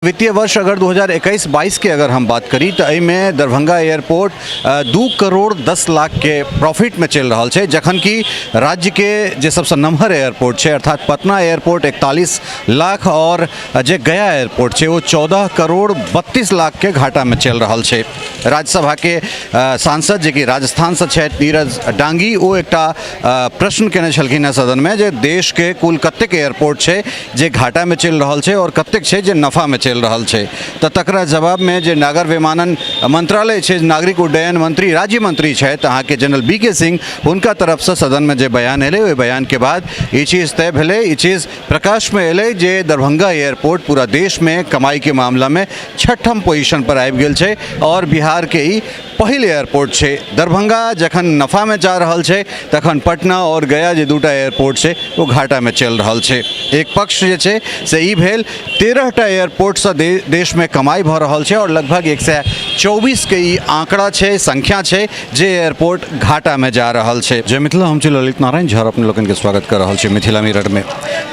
वित्तीय वर्ष अगर 2021-22 के अगर हम बात करी तऽ एहिमे दरभंगा एयरपोर्ट 2 करोड़ 10 लाख के प्रॉफिटमे चलि रहल छै, जखन कि राज्यके जे सबसँ नमहर एयरपोर्ट छै, अर्थात पटना एयरपोर्ट, 41 लाख आओर जे गया एयरपोर्ट छै, ओ 14 करोड़ 32 लाख के घाटामे चलि रहल छै। राज्यसभाके सांसद, जे कि राजस्थानसँ छथि, नीरज डांगी, ओ एकटा प्रश्न केने छलखिन हेँ सदनमे जे देशके कुल कतेक एयरपोर्ट छै जे घाटामे चलि रहल छै आओर कतेक छै जे नफामे चलि रहल छै। तऽ तकरा जवाबमे जे नागर विमानन मंत्रालय छै, नागरिक उड्डयन मंत्री, राज्य मंत्री छथि अहाँके जनरल बी के सिंह, हुनका तरफसँ सदनमे जे बयान एलै, ओहि बयानके बाद ई चीज तय भेलै, ई चीज प्रकाशमे एलै जे दरभंगा एयरपोर्ट पूरा देशमे कमाइके मामलामे छठम पोजिशन पर आबि गेल छै आओर बिहारके ई पहिल एयरपोर्ट छै। दरभंगा जखन नफामे जा रहल छै, तखन पटना आओर गया जे दूटा एयरपोर्ट छै, ओ घाटामे चलि रहल छै। एक पक्ष जे छै से ई भेल। 13टा एयरपोर्टसँ देशमे कमाइ भऽ रहल छै आओर लगभग 124के ई आंकड़ा छै, संख्या छै, जे एयरपोर्ट घाटामे जा रहल छै। जय मिथिला, हम छी ललित नारायण झा, अपने लोकनिके स्वागत कर रहल छी मिथिला मिररमे।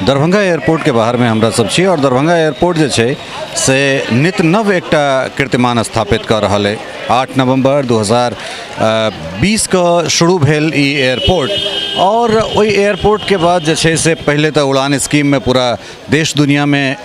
दरभंगा एयरपोर्टके बाहरमे हमरा सब छी आओर दरभंगा एयरपोर्ट जे छै से नित नव एकटा कीर्तिमान स्थापित कऽ रहल अइ। 8 नवम्बर 2020के शुरू भेल ई एयरपोर्ट आओर ओहि एयरपोर्टके बाद जे छै से पहिले तऽ उड़ान स्कीममे पूरा देश दुनिआमे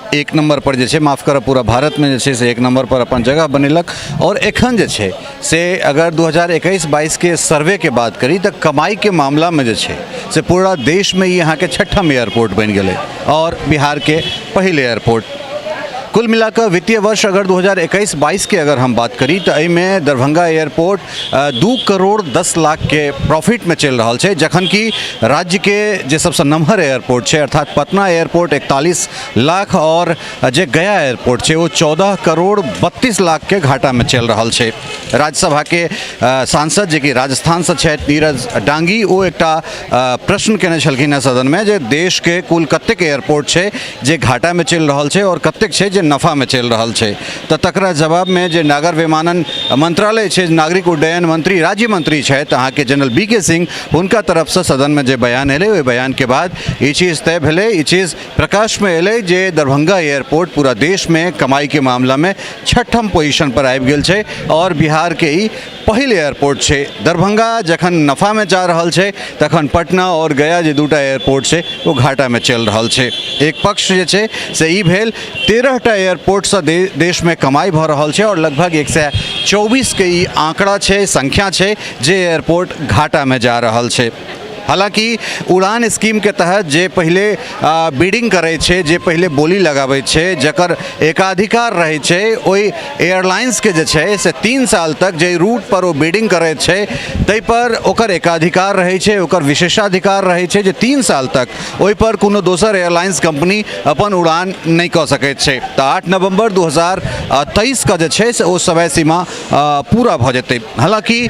एक नम्बर पर जे छै, माफ करब, पूरा भारतमे जे छै से एक नम्बर पर अपन जगह बनेलक। आओर एखन जे छै से अगर 2021-22के सर्वेके बात करी तऽ कमाइके मामलामे जे छै से पूरा देशमे ई अहाँके छठम एयरपोर्ट बनि गेलै आओर बिहारके पहिल एयरपोर्ट। कुल मिलाकऽ वित्तीय वर्ष अगर 2021-22 के अगर हम बात करी तऽ एहिमे दरभंगा एयरपोर्ट 2 करोड़ 10 लाख के प्रॉफिटमे चलि रहल छै, जखन कि राज्यके जे सबसँ नमहर एयरपोर्ट छै, अर्थात पटना एयरपोर्ट, 41 लाख आओर जे गया एयरपोर्ट छै, ओ 14 करोड़ 32 लाख के घाटामे चलि रहल छै। राज्यसभाके सांसद, जे कि राजस्थानसँ छथि, नीरज डांगी, ओ एकटा प्रश्न केने छलखिन हेँ सदनमे जे देशके कुल कतेक एयरपोर्ट छै जे घाटामे चलि रहल छै आओर कतेक छै जे नफामे चलि रहल छै। तऽ तकरा जवाबमे जे नागर विमानन मंत्रालय छै, नागरिक उड्डयन मंत्री, राज्य मंत्री छथि अहाँके जनरल बी के सिंह, हुनका तरफसँ सदनमे जे बयान एलै, ओहि बयानके बाद ई चीज तय भेलै, ई चीज प्रकाशमे एलै जे दरभंगा एयरपोर्ट पूरा देशमे कमाइके मामलामे छठम पोजिशन पर आबि गेल छै आओर बिहारके ई पहिल एयरपोर्ट छै। दरभंगा जखन नफामे जा रहल छै, तखन पटना आओर गया जे दूटा एयरपोर्ट छै, ओ घाटामे चलि रहल छै। एक पक्ष जे छै से ई भेल। 13टा एयरपोर्टसँ देशमे कमाइ भऽ रहल छै आओर लगभग 124के ई आंकड़ा छै, संख्या छै, जे एयरपोर्ट घाटामे जा रहल छै। हालाँकि उड़ान स्कीमके तहत जे पहिले बिडिंग करै छै, जे पहिले बोली लगाबै छै, जकर एकाधिकार रहै छै, ओहि एयरलाइंसके जे छै से 3 साल तक जे रूट पर ओ बिडिंग करै छै, ताहिपर ओकर एकाधिकार रहै छै, ओकर विशेषाधिकार रहै छै जे 3 साल तक ओहिपर कोनो दोसर एयरलाइंस कंपनी अपन उड़ान नहि कऽ सकैत छै। तऽ 8 नवम्बर 2023के जे छै से ओ समय सीमा पूरा भऽ जेतै। हालाँकि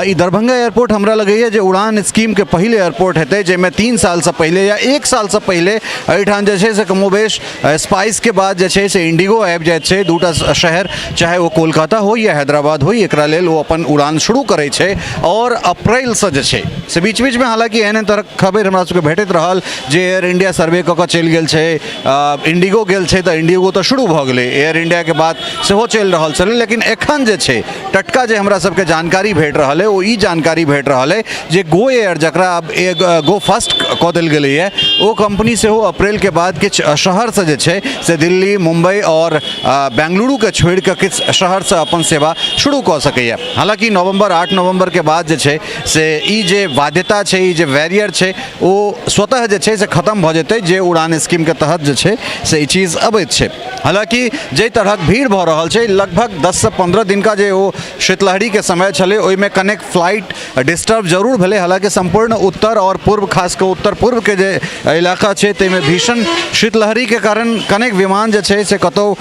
ई दरभंगा एयरपोर्ट हमरा लगैए जे उड़ान स्कीमके पहिल एयरपोर्ट हेतै, जाहिमे 3 सालसँ पहिले या एक सालसँ पहिले एहिठाम जे छै से कमोबेश स्पाइसके बाद जे छै से इंडिगो आबि जाइत छै। दूटा शहर, चाहे ओ कोलकाता हो या हैदराबाद हो, एकरा लेल ओ अपन उड़ान शुरू करै छै। आओर अप्रैलसँ जे छै से बीच बीचमे हालाँकि एहन एहन तरहक खबरि हमरा सबके भेटैत रहल जे एयर इंडिया सर्वे कऽ कऽ चलि गेल छै, इंडिगो गेल छै। तऽ इंडिगो तऽ शुरू भऽ गेलै, एयर इंडियाके बात सेहो चलि रहल छलै। लेकिन एखन जे छै टटका जे हमरा सबके जानकारी भेट रहल अइ, ओ ई जानकारी भेट रहल अइ जे गो एयर, जकरा आब गो फर्स्ट कऽ देल गेलैए, ओ कंपनी सेहो अप्रैलके बाद किछु शहरसँ जे छै से दिल्ली, मुम्बई आओर बेंगलुरुके छोड़ि कऽ किछु शहरसँ अपन सेवा शुरू कऽ सकैए। हालाँकि नवम्बर, 8 नवम्बरके बाद जे छै से ई जे बाध्यता छै, ई जे बैरियर छै, ओ स्वतः जे छै से खतम भऽ जेतै, जे उड़ान स्कीमके तहत जे छै से ई चीज अबैत छै। हालाँकि जाहि तरहक भीड़ भऽ रहल छै, लगभग 10सँ 15 दिनका जे ओ शीतलहरीके समय छलै, ओहिमे कनेक फ्लाइट डिस्टर्ब जरूर भेलै। हालाँकि सम्पूर्ण उत्तर आओर पूर्व, खास कऽ उत्तर पूर्वके जे इलाका छै, ताहिमे भीषण शीतलहरीके कारण कनेक विमान जे छै से कतहु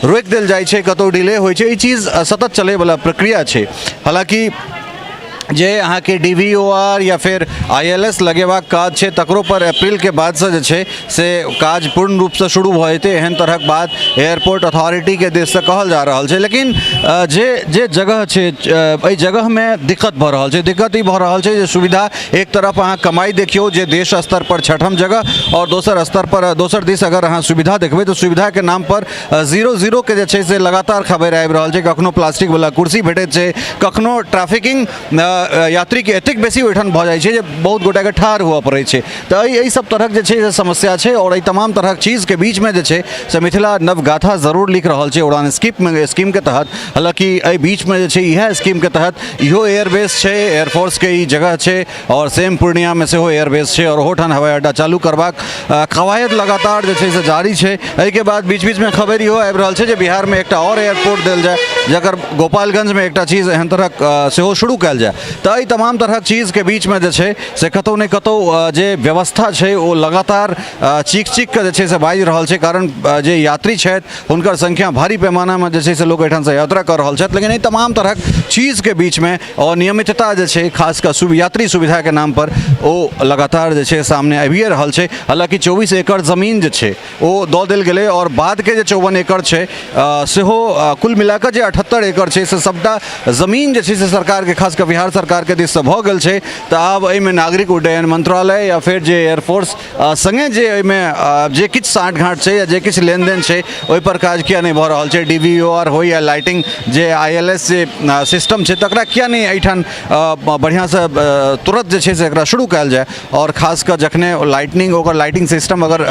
रोकि देल जाइ छै, कतहु डिले होइ छै। ई चीज सतत चलैवला प्रक्रिया छै। हालाँकि जे अहाँके डी वी ओ आर या फेर I L S लगेबाक काज छै, तकरो पर अप्रैलके बादसँ जे छै से काज पूर्ण रूपसँ शुरू भऽ जेतै, एहन तरहक बात एयरपोर्ट अथॉरिटीके दिससँ कहल जा रहल छै। लेकिन जे जे जगह छै, एहि जगहमे दिक्कत भऽ रहल छै। दिक्कत ई भऽ रहल छै जे सुविधा एक तरफ अहाँ कमाइ देखियौ जे देश स्तर पर छठम जगह, आओर दोसर स्तर पर, दोसर दिस अगर अहाँ सुविधा देखबै तऽ सुविधाके नाम पर जीरो जीरोके जे छै से लगातार खबरि आबि रहल छै। कखनो प्लास्टिकवला कुर्सी भेटैत छै, कखनो ट्रैफिकिंग यात्रीके एतेक बेसी ओहिठाम भऽ जाइ छै जे बहुत गोटाके ठाढ़ हुअ पड़ै छै। तऽ एहि सब तरहक जे छै से समस्या छै, आओर एहि तमाम तरहक चीजके बीचमे जे छै से मिथिला नव गाथा जरूर लिख रहल छै उड़ान स्कीमके तहत। हालाँकि एहि बीचमे जे छै इएह स्कीमके तहत इहो एयरबेस छै, एयरफोर्सके ई जगह छै, आओर सेम पूर्णियामे सेहो एयरबेस छै, आओर ओहोठाम हवाई अड्डा चालू करबाक कवायद लगातार जे छै से जारी छै। एहिके बाद बीच बीचमे खबरि इहो आबि रहल छै जे बिहारमे एकटा आओर एयरपोर्ट देल जाय, जकर गोपालगंजमे एकटा चीज एहन तरहक सेहो शुरू कयल जाय। तऽ एहि तमाम तरहक चीजके बीचमे जे छै से कतहु ने कतहु जे व्यवस्था छै ओ लगातार चीख चीख कऽ जे छै से बाजि रहल छै, कारण जे यात्री छथि हुनकर संख्या भारी पैमानामे जे छै से लोक एहिठामसँ यात्रा कऽ रहल छथि। लेकिन एहि तमाम तरहक चीजके बीचमे अनियमितता जे छै, खास कऽ यात्री सुविधाके नाम पर, ओ लगातार जे छै सामने आबिए रहल छै। हालाँकि 24 एकड़ जमीन जे छै ओ दऽ देल गेलै, आओर बादके जे 54 एकड़ छै सेहो, कुल मिलाकऽ जे 78 एकड़ छै से सभटा जमीन जे छै से सरकारके, खास कऽ बिहार सरकारके दिससँ भऽ गेल छै। तऽ आब एहिमे नागरिक उड्डयन मंत्रालय या फेर जे एयरफोर्स सङ्गे जे एहिमे जे किछु साँठ घाँट छै या जे किछु लेनदेन छै, ओहिपर काज किया नहि भऽ रहल छै? डी वी ओ आर होइ या लाइटिंग जे I L S जे सिस्टम छै, तकरा किया नहि एहिठाम बढ़िआँसँ तुरन्त जे छै से एकरा शुरू कयल जाय? आओर खास कऽ जखने लाइटनिंग, ओकर लाइटिंग सिस्टम अगर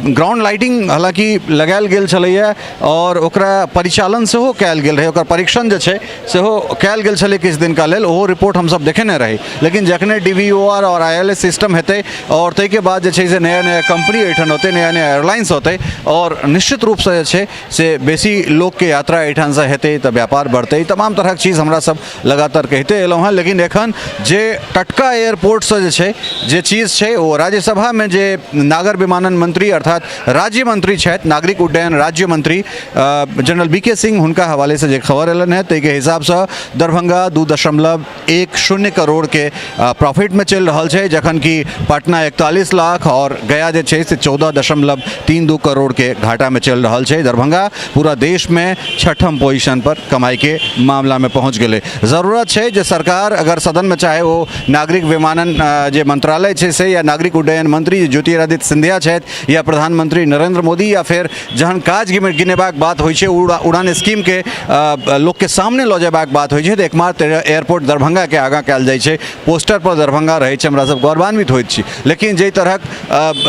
ग्राउंड लाइटिंग हालाँकि लगायल गेल छलैए आओर ओकरा परिचालन सेहो कयल गेल रहै, ओकर परीक्षण जे छै सेहो कयल गेल छलै किछु दिनका लेल, ओहो रिपोर्ट हमसब देखेने रही। लेकिन जखने डी वी ओ आर आओर I L S system हेतै, आओर ताहिके बाद जे छै से नया नया कम्पनी एहिठाम औतै, नया नया एयरलाइंस औतै, आओर निश्चित रूपसँ जे छै से बेसी लोकके यात्रा एहिठामसँ हेतै, तऽ व्यापार बढ़तै। तमाम तरहक चीज हमरा सब लगातार कहिते एलहुँ हेँ। लेकिन एखन जे टटका एयरपोर्टसँ जे छै जे चीज छै, ओ राज्यसभामे जे नागर विमानन मंत्री अर्थात राज्य मंत्री छथि, नागरिक उड्डयन राज्य मंत्री जनरल बी के सिंह, हुनका हवालेसँ जे खबर एलनि हेँ, ताहिके हिसाबसँ दरभंगा 2.10 करोड़के प्रॉफिटमे चलि रहल छै, जखन कि पटना 41 लाख आओर गया जे छै से 14.32 करोड़के घाटामे चलि रहल छै। दरभंगा पूरा देशमे छठम पोजिशन पर कमाइके मामलामे पहुँच गेलै। जरूरत छै जे सरकार अगर सदनमे, चाहे ओ नागरिक विमानन जे मंत्रालय छै से, या नागरिक उड्डयन मंत्री ज्योतिरादित्य सिंधिया छथि, या प्रधानमंत्री नरेंद्र मोदी, या फेर जहन काज गिनेबाक बात होइ छै, उड़ान स्कीमके लोकके सामने लऽ जेबाक बात होइ छै, तऽ एकमात्र एयरपोर्ट दरभंगाके आगाँ कयल जाइ छै, पोस्टर पर दरभंगा रहै छै, हमरा सब गौरवान्वित होइत छी। लेकिन जाहि तरहक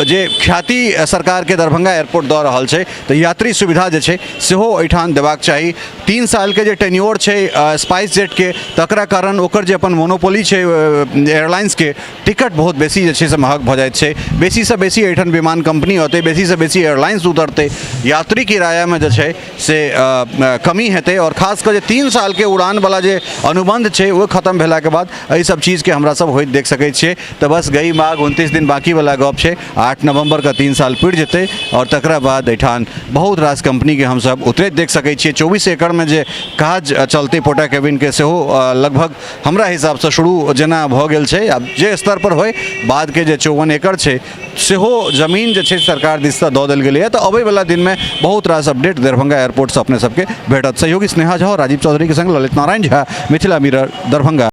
जे ख्याति सरकारके दरभंगा एयरपोर्ट दऽ रहल छै, तऽ यात्री सुविधा जे छै सेहो एहिठाम देबाक चाही। 3 सालके जे टेन्योर छै स्पाइस जेटके, तकरा कारण ओकर जे अपन मोनोपोली छै एयरलाइंसके, टिकट बहुत बेसी जे छै से महग भऽ जाइत छै। बेसीसँ बेसी एहिठाम विमान कम्पनी औतै, बेसीसँ बेसी एयरलाइंस उतरतै, यात्री किरायामे जे छै से कमी हेतै। आओर खास कऽ जे 3 सालके उड़ानवला जे अनुबन्ध छै, ओ खतम भेलाके बाद एहि सब चीजके हमरा सब होइत देख सकै छियै। तऽ बस गई माघ 29 दिन बाँकीवला गप छै। 8 नवम्बरके 3 साल पुरि जेतै, आओर तकरा बाद एहिठाम बहुत रास कम्पनीके हमसब उतरैत देख सकै छियै। 24 एकड़मे जे काज चलतै पोटा केबिनके, सेहो लगभग हमरा हिसाबसँ शुरू जेना भऽ गेल छै। आब जे स्तर पर होइ, बादके जे 54 एकड़ छै सेहो जमीन जे छै सरकार दिससँ दऽ देल गेलैए। तऽ अबैवला दिनमे बहुत रास अपडेट दरभंगा एयरपोर्टसँ अपने सबके भेटत। सहयोगी स्नेहा झा, राजीव चौधरीके संग ललित नारायण झा, मिथिला मिरर, दरभंगा।